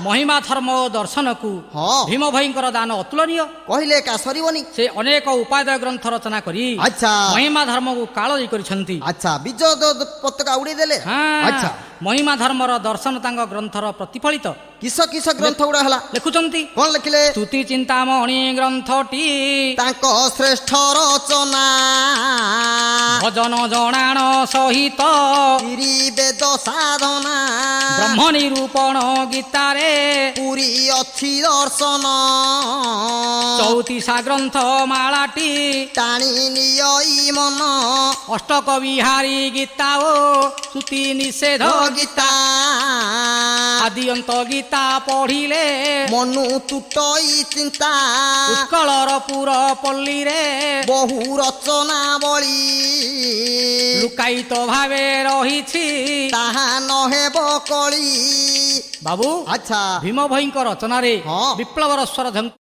ମହିମା ଧର୍ମ ଓ ଦର୍ଶନକୁ ଭୀମ ଭୋଇଙ୍କର ଦାନ ଅତୁଳନୀୟ। କହିଲେ ଏକା ସରିବନି। ସେ ଅନେକ ଉପାଦେୟ ଗ୍ରନ୍ଥ ରଚନା କରି ମହିମା ଧର୍ମକୁ କାଳଜୟୀ କରିଛନ୍ତି। ଆଚ୍ଛା, ବିଜୟ ପତାକା ଉଡେଇ ଦେଲେ। ମହିମା ଧର୍ମର ଦର୍ଶନ ତାଙ୍କ ଗ୍ରନ୍ଥର ପ୍ରତିଫଳିତ। କିସ କିସ ଗ୍ରନ୍ଥ ଗୁଡା ହେଲା? ଲେଖୁଛନ୍ତି। କଣ ଲେଖିଲେ? ସ୍ତୁତି ଚିନ୍ତାମଣି ଗ୍ରନ୍ଥଟି ତାଙ୍କ ଶ୍ରେଷ୍ଠ ରଚନା, ଭଜନ ଜଣାଣ ସହିତ ବେଦ ସାଧନା, ବ୍ରହ୍ମ ନିରୂପଣ ଗୀତାରେ ପୁରୀ ଅଛି ଦର୍ଶନ। ଚଉତିଶା ଗ୍ରନ୍ଥ ମାଳାଟି ଟାଣି ନିଅ ମନ, ଅଷ୍ଟକ ବିହାରୀ ଗୀତା ଓ ଶ୍ରୁତି ନିଷେଧ ଗୀତା, ଆଦି ଅନ୍ତ ଗୀତା ପଢିଲେ ମନୁ ତୁଟଇ ଚିନ୍ତା। ଉତ୍କଳର ପୁର ପଲ୍ଲୀରେ ବହୁ ରଚନା ବଳି ଲୁକାୟିତ ଭାବେ ରହିଛି, ତାହା ନ ହେବ କଳି। ବାବୁ, ଭୀମ ଭୋଇଙ୍କ ରଚନାରେ ବିପ୍ଳବର ସ୍ୱର ଝଙ୍କାର